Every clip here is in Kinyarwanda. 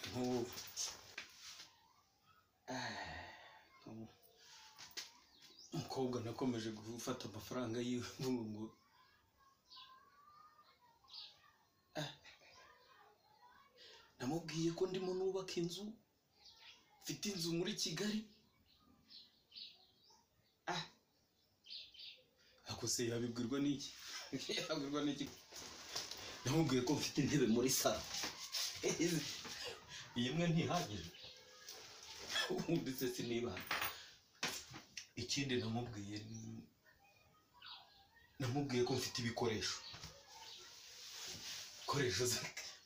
Nk'ubu umukobwa nakomeje gufata amafaranga yiwe ngo namubwiye ko ndimo nubaka inzu, mfite inzu muri Kigali. Ako se yabibwirwa n'iki? Yabibwirwa n'iki? Namubwiye ko mfite intebe muri salo. Iyi imwe ntihagije. Ubundi se siniba. Ikindi namubwiye ko mfite ibikoresho. Ibikoresho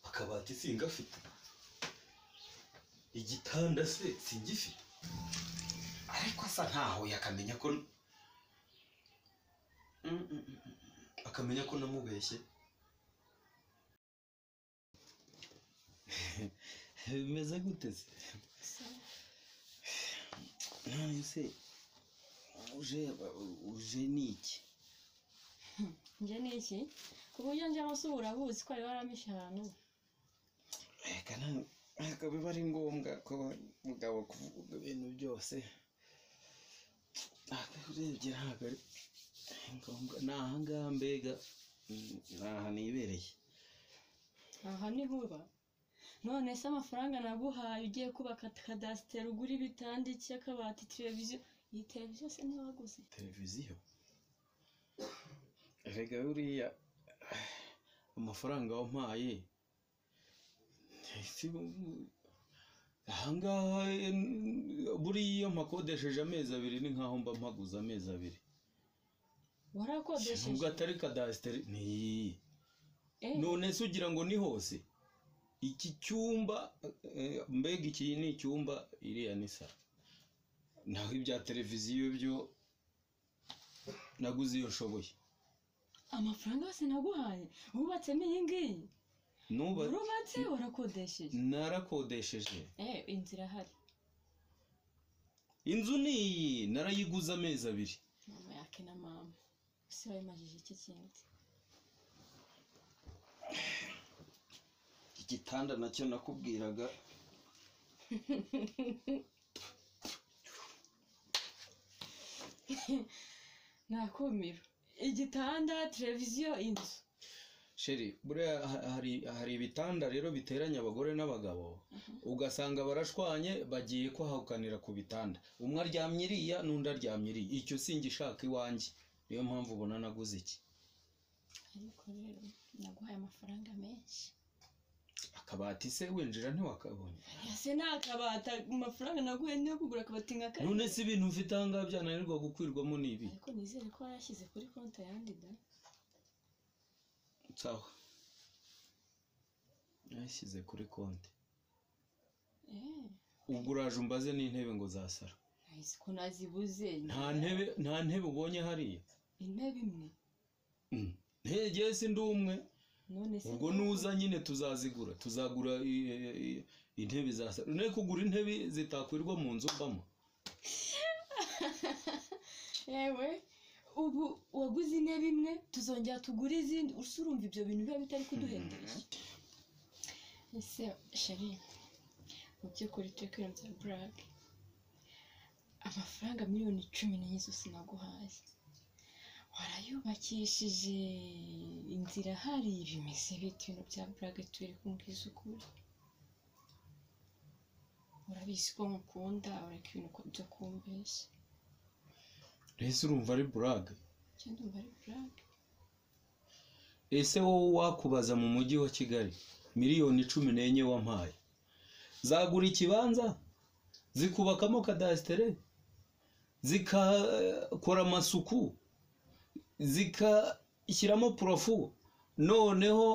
akabati singafite. Igitanda se singifite. Ariko asa nkaho yakamenya ko akamenya ko namubeshye. Bimeze gute se? None se uje niki? Nje niki? Ku buryo nje amasubura urabuzi ko ari waramisha ahantu. Reka ntabwo biba ari ngombwa ko mugabo kuvuga ibintu byose. Urebye ntabwo ari ngombwa. Ni aha ngaha mbega, ni aha nibereye. Aha ni huba. None se amafaranga naguhaye ugiye kubaka kadasiteri, ugura ibitanda, iki, akabati, televiziyo. Iyi televiziyo se ntiwaguze? Televiziyo? Erega buriya amafaranga wampaye ahangaha buriya iyo mpakodesheje amezi abiri ni nkaho mba mpaguze amezi abiri. Warakodesheje? Nubwo atari kadasiteri ni none se ugira ngo ni hose? Iki cyumba mbega iki ni icyumba, iriya ni salo. Naho ibya televiziyo byo naguze iyo nshoboye. Amafaranga yose naguhaye wubatsemo iyi ngiyi? Wubatse warakodesheje? Narakodesheje. Inzu irahari. Inzu ni iyi narayiguze amezi abiri. Mama yake na mama ese wayimajije iki kindi? Igitanda nacyo nakubwiraga. Nakumiro. Igitanda, televiziyo, inzu. Sheri, buriya hari ibitanda rero biteranya abagore n'abagabo, ugasanga barashwanye bagiye kwahukanira ku bitanda. Umwe aryamye iriya n'undi aryamye iriya. Icyo singishaka iwanjye. Niyo mpamvu ubona naguze iki. Ariko rero naguhaye amafaranga menshi. Akabati se winjira ntiwakabonye? Ese nta kabati, amafaranga naguhaye niyo kugura akabati nka kare. None se ibintu mfite aha ngaha byananirwa gukwirwamo ni ibi? Ariko nizere ko warashyize kuri konti yandi da. Sawa. Nashyize kuri konti. Ubwo uraje umbaze n'intebe ngo zasara. Nahise ko nazibuze. Nta ntebe ubonye hariya? Intebe imwe. Ntege si ndi umwe. Ubwo nuza nyine tuzazigura, tuzagura intebe za salo. Ne kugura intebe zitakwirwa mu nzu mbamo. Yewe ubu waguze intebe imwe tuzongera tugura izindi, urumva ibyo bintu biba bitari kuduhendesha. Ese sheri, mu by'ukuri turi kwirenza burake. Amafaranga 14,000,000 zose naguhaye warayubakishije, inzira hari bimeze bite? Ibintu bya burake turi kumbwiza ukuri. Urabizi ko nkukunda, ureka ibintu byo kumbeshya. Ese urumva ari burake? Ndumva ari burake. Ese wowe wakubaza mu mujyi wa Kigali 14,000,000 wampaye zagura ikibanza, zikubakamo kadasitere, zikakora amasuku, zikashyiramo porofu, noneho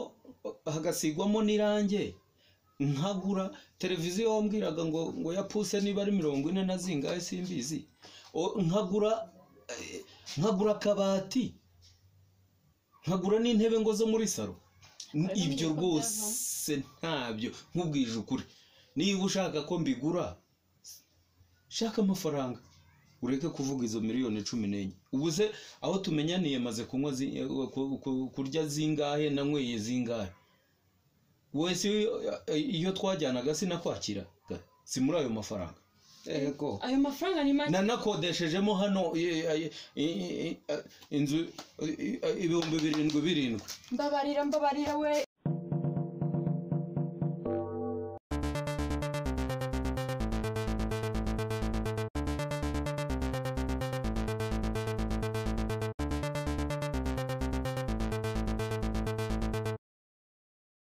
hagasigwamo n'irange, nkagura televiziyo wambwiraga ngo ya puse niba ari 40 na zingahe simbizi, nkagura akabati, nkagura n'intebe ngo zo muri salo. Ibyo rwose ntabyo nkubwije ukuri. Niba ushaka ko mbigura, shaka amafaranga ureke kuvuga izo 14,000,000. Ubu se aho tumenyaniye maze kunywa kurya zingahe, nanyweye zingahe? Wese iyo twajyanaga sinakwakiraga, si muri ayo mafaranga? Ego. Ayo mafaranga ni make. Nanakodeshejemo hano inzu 7,000 7. Mbabarira, mbabarira we.